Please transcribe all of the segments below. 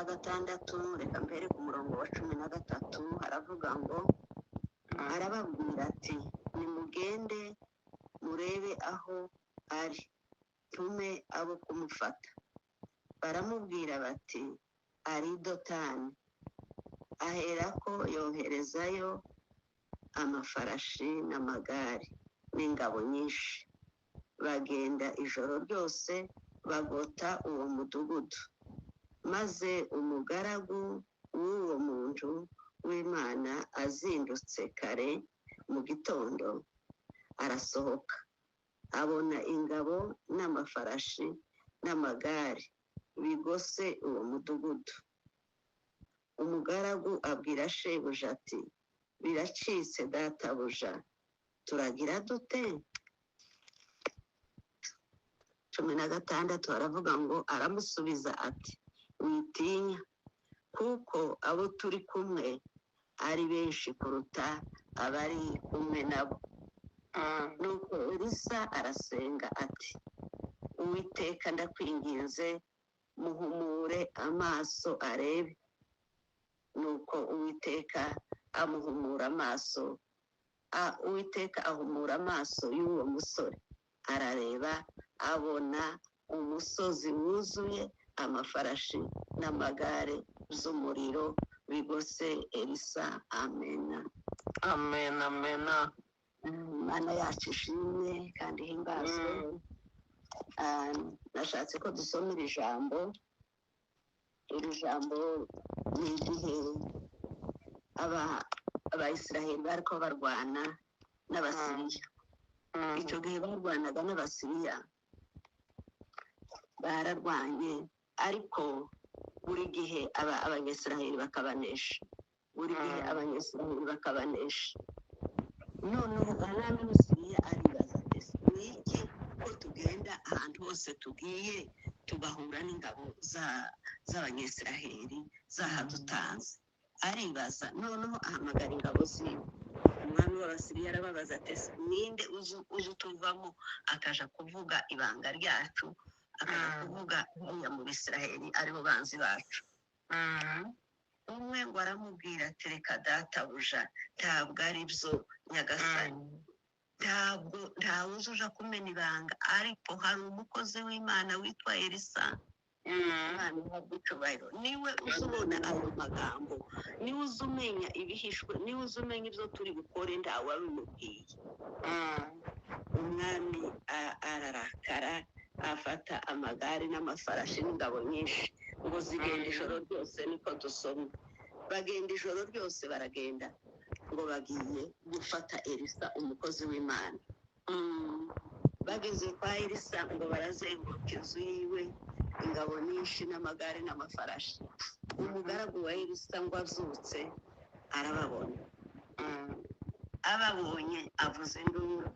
cya 6, reka mbere ku murongo wa 13, haravuga ngo: Arababwira ati: "Nimugende murebe aho ari, tume abo kumufata." Baramubwira bati: "Ari i Dotani." Aherako yoherezayo amafarashi n'amagare n'ingabo nyinshi. Bagenda ijoro ryose, bagota uwo mudugudu. Maze umugaragu w'uwo muntu w'Imana azindutse kare mu gitondo, arasohoka, abona ingabo n'amafarashi n'amagare bigose uwo mudugudu. Umugaragu abwira shebuja ati: "Biracitse, databuja, turagira dute?" 16 aravuga ngo: Aramusubiza ati: "Witinya, kuko abo turi kumwe ari benshi kuruta abari kumwe nabo." Nuko Elisa arasenga ati: "Uwiteka, ndakwinginze, muhumure amaso arebe." Nuko Uwiteka amuhumura amaso. Uwiteka ahumura amaso y'uwo musore, arareba, abona umusozi wuzuye amafarashi n'amagare z'umuriro bigose Elisa. Amena. Amen, amena. Imana yacu ishimwe kandi ihimbazwe. Nashatse ko dusoma iri jambo. Iri jambo ni igihe Abayisiraheli bariko barwana n'Abasiriya. Icyo gihe barwanaga n'Abasiriya, bararwanye, ariko buri gihe Abanyisiraheli bakabanesha, buri gihe Abanyisiraheli bakabanesha. Noneho umwami w'Ubusiriya aribaza ati: "Ni iki ko tugenda ahantu hose tugiye tugahura n'ingabo z'Abanyisiraheli zahadutanze?" Aribaza, noneho ahamagara ingabo ziwe. Umwami w'Abasiriya arababaza ati: "Ninde uzi utuvamo akaja kuvuga ibanga ryacu, akaja kuvuga hariya mu Bisiraheli, aribo banzi bacu?" Umwe ngo aramubwira ati: "Reka databuja, ntabwo ari byo, nyagasani. Ntabwo ntawe uzi uja kumena ibanga, ariko hari umukozi w'Imana witwa Elisa, Imana ihabwa icyubahiro, niwe uzi ubona ayo magambo, niwe uzi umenya ibihishwe, niwe uzi umenya ibyo turi bukore, ntawe wabimubwiye." Umwami ararakara, afata amagare n'amafarashi n'ingabo nyinshi, ngo zigenda ijoro ryose. Niko dusoma, bagenda ijoro ryose, baragenda ngo bagiye gufata Elisa, umukozi w'Imana. Bageze kwa Elisa, ngo barazenguruka inzu yiwe, ingabo nyinshi n'amagare n'amafarashi. Umugaragu wa Elisa ngo abyutse arababona. Ababonye avuza induru,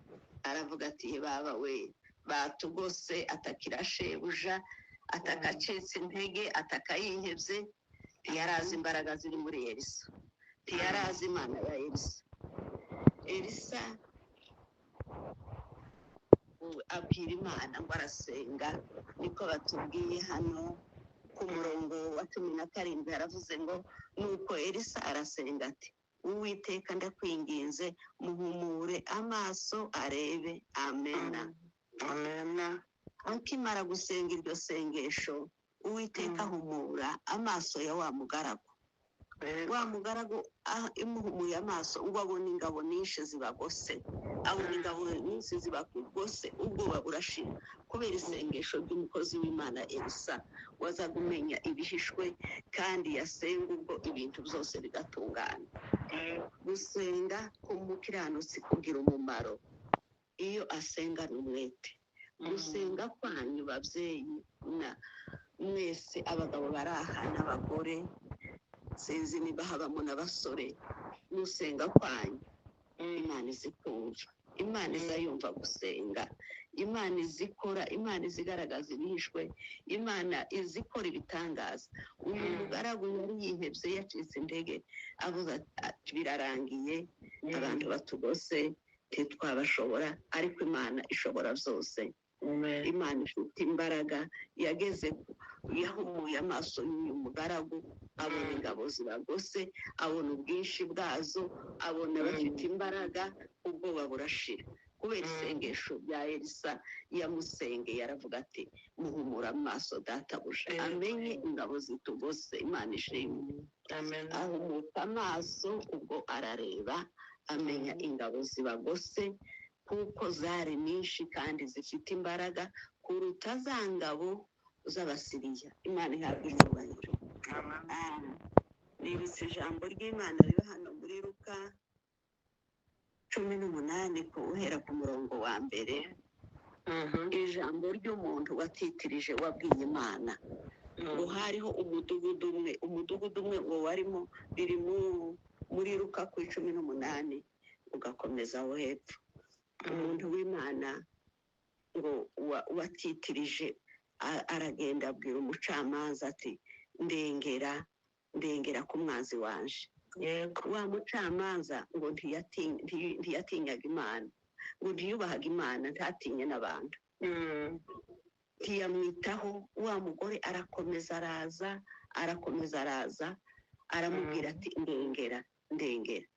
aravuga ati: "Baba we, batugose!" Atakira shebuja, ataka acitse intege, ataka yihebye. Ntiyarazi imbaraga ziri muri Elisa, ntiyarazi Imana ya Elisa. Elisa abwira Imana ngo arasenga, niko batubwiye hano ku murongo wa 17. Yaravuze ngo: Nuko Elisa arasenga ati: "Uwiteka, ndakwinginze, muhumure amaso arebe." Amena. Amena. Akimara gusenga iryo sengesho, Uwiteka ahumura amaso ya wa mugaragu. Wa mugaragu imuhumuye amaso, ngo abona ingabo nyinshi zibagose, abona ingabo nyinshi zibagose, ubwoba burashira kubera isengesho ry'umukozi w'Imana Elisa, wazaga umenya ibihishwe kandi yasenga ubwo ibintu byose bigatungana. Gusenga k'umukiranutsi kugira umumaro iyo asengana umwete. Gusenga kwanyu, babyeyi na mwese, abagabo bari aha n'abagore, sinzi niba habamo n'abasore, gusenga kwanyu Imana izi kumva, Imana iza yumva gusenga, Imana izikora, Imana izigaragaza ibihishwe, Imana izikora ibitangaza. Uyu mugaragu yari yihebye, yacitse intege, avuze ati: "Birarangiye, abantu batugose, ntitwabashobora, ariko Imana ishobora byose." Amen. Imana ifite imbaraga yageze Yahumuye amaso y'uyu mugaragu, abona ingabo zibagose, abona ubwinshi bwazo, abona bafite imbaraga, ubwoba burashira kubera isengesho rya Elisa yamusengeye. Aravuga ati: "Muhumura amaso, databuja, amenye ingabo zitugose." Imana ishimwe. Amen. Ahumuka amaso, ubwo arareba, amenya ingabo zibagose, kuko zari nyinshi kandi zifite imbaraga kuruta za ngabo z'Abasiriya. Imana ihabwa icyubahiro. Amen. Nibutse ijambo ry'Imana riba hano muri Luka 18, uhera ku murongo wa 1. Ijambo ry'umuntu watitirije, wabwiye Imana ngo hariho umudugudu umwe, umudugudu umwe ngo warimo, biri muri Luka ku 18, ugakomeza aho hepfo. Umuntu w'Imana ngo watitirije aragenda abwira umucamanza ati: "Ndengera, ndengera ku mwanzi wanje." Wa mucamanza ngo ntiyatinyaga Imana, ngo ntiyubahaga Imana, ntatinye n'abantu. Ntiyamwitaho. Wa mugore arakomeza araza, arakomeza araza, aramubwira ati: "Ndengera, ndengera."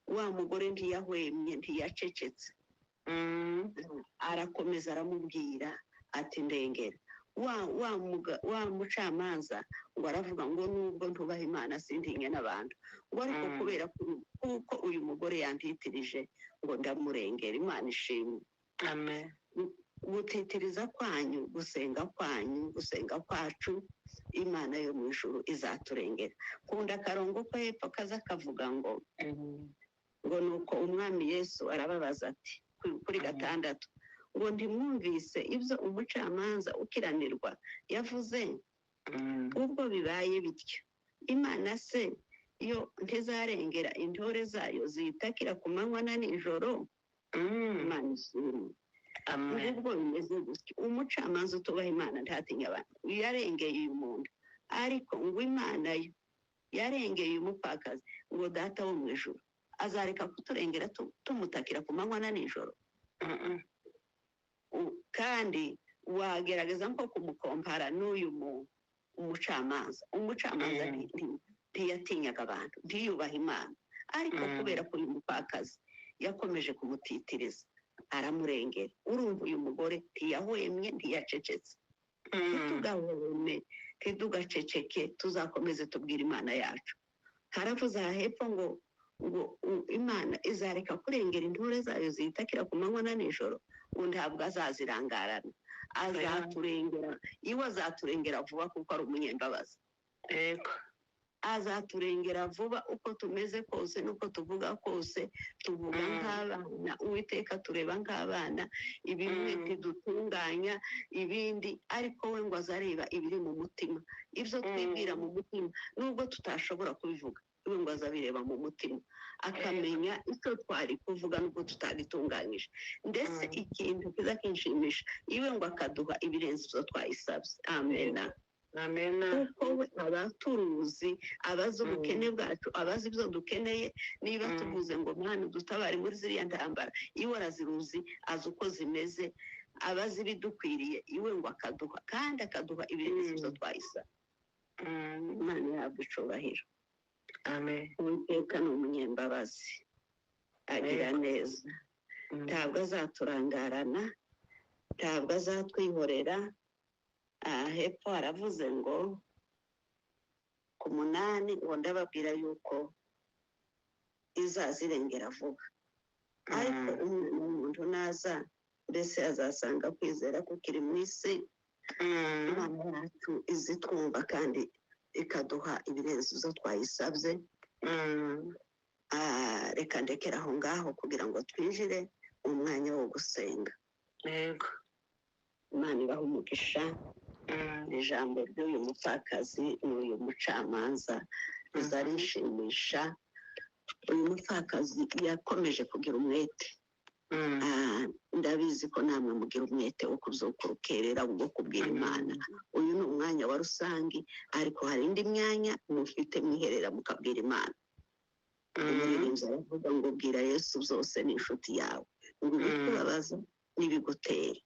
Wa mugore ntiyahwemye, ntiyacecetse. Arakomeza aramubwira ati: "Ndengera." Wa mucamanza ngo aravuga ngo: "Nubwo ntubaha Imana, sintinye n'abantu," ngo ariko kubera kuko uyu mugore yantitirije, ngo ndamurengera. Imana ishimwe. Amen. Gutitiriza kwanyu, gusenga kwanyu, gusenga kwacu, Imana yo mu ijuru izaturengera. Kunda akarongo ko hepfo kaza kavuga ngo ngo nuko Umwami Yesu arababaza ati kuri 6 ngo: "Ntimwumvise ibyo umucamanza ukiranirwa yavuze? Ubwo bibaye bityo, Imana se yo ntizarengera intore zayo ziyitakira ku manywa na nijoro?" Imana ishimwe. Amen. Ubwo bimeze gutyo, umucamanza utubaha Imana, ntatinya abantu, yarengeye uyu muntu, ariko ngo Imana yo yarengeye uyu mupfakazi, ngo Data wo mu ijuru azareka kuturengera tumutakira ku manywa na nijoro? Kandi wagerageza nko kumukompara n'uyu umucamanza. Umucamanza ntiyatinyaga abantu, ntiyubaha Imana, ariko kubera ko uyu mupfakazi yakomeje kumutitiriza, aramurengera. Urumva uyu mugore ntiyahwemye, ntiyacecetse. Ntitugahweme, ntitugaceceke, tuzakomeze tubwire Imana yacu. Haravuze aha hepfo ngo Imana izareka kurengera intore zayo ziyitakira ku manywa na nijoro? Ngo ntabwo azazirangarana, azaturengera. Iwe azaturengera vuba kuko ari umunyembabazi. Azaturengera vuba uko tumeze kose n'uko tuvuga kose. Tuvuga nk'abana, Uwiteka tureba nk'abana, ibimwe ntidutunganya ibindi, ariko we ngo azareba ibiri mu mutima, ibyo twibwira mu mutima, nubwo tutashobora kubivuga, we ngo azabireba mu mutima, akamenya icyo twari kuvuga nubwo tutagitunganyije. Ndetse ikintu kiza kinshimisha, iwe ngo akaduha ibirenze ibyo twayisabye. Amena. Amena. Kuko we aba turuzi, abazi ubukene bwacu, abazi ibyo dukeneye. Niba tuvuze ngo: "Mwana, udutabare muri ziriya ntambara," iwe araziruzi, azi uko zimeze, abazi ibidukwiriye, iwe ngo akaduha, kandi akaduha ibirenze ibyo twayisaba. Imana ihabwa icubahiro. Amen. Uwiteka ni umunyembabazi, agira neza. Ntabwo azaturangarana, ntabwo azatwihorera. Aha hepfo haravuze ngo ku 8 ngo: "Ndababwira yuko izazirengera vuba. Ariko Umwana w'umuntu naza, mbese azasanga kwizera kukiri mu isi?" Imana yacu izitwumva kandi ikaduha ibirenze ibyo twayisabye. Reka ndekere aho ngaho kugira ngo twinjire mu mwanya wo gusenga. Imana ibahe umugisha. Ijambo ry'uyu mupfakazi n'uyu mucamanza riza rinshimisha. Uyu mupfakazi yakomeje kugira umwete. Ndabizi ko namwe mugira umwete wo kubyuka urukerera wo kubwira Imana. Uyu ni umwanya wa rusange, ariko hari indi myanya mufite mwiherera mukabwira Imana. Umuririmbyi aravuga ngo: "Bwira Yesu byose, ni inshuti yawe," ngo ibikubabaza n'ibigutera.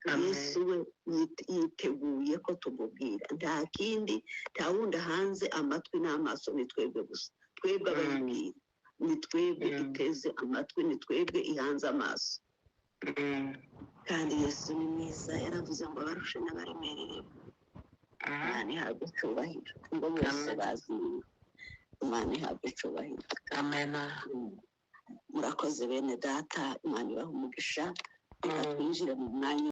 Amen. Yesu we yiteguye ko tumubwira, nta kindi, nta wundi hanze amatwi n'amaso, ni twebwe gusa, twebwe abayibwira, ni twebwe iteze amatwi, ni twebwe ihanze amaso. Kandi Yesu ni mwiza, yaravuze ngo abarushe n'abaremerewe, Imana ihabwe icyubahiro, ngo bose Amen. bazi. Imana ihabwe icyubahiro. Amen. Murakoze bene data, Imana ibaha umugisha. Reka twinjire mu mwanya.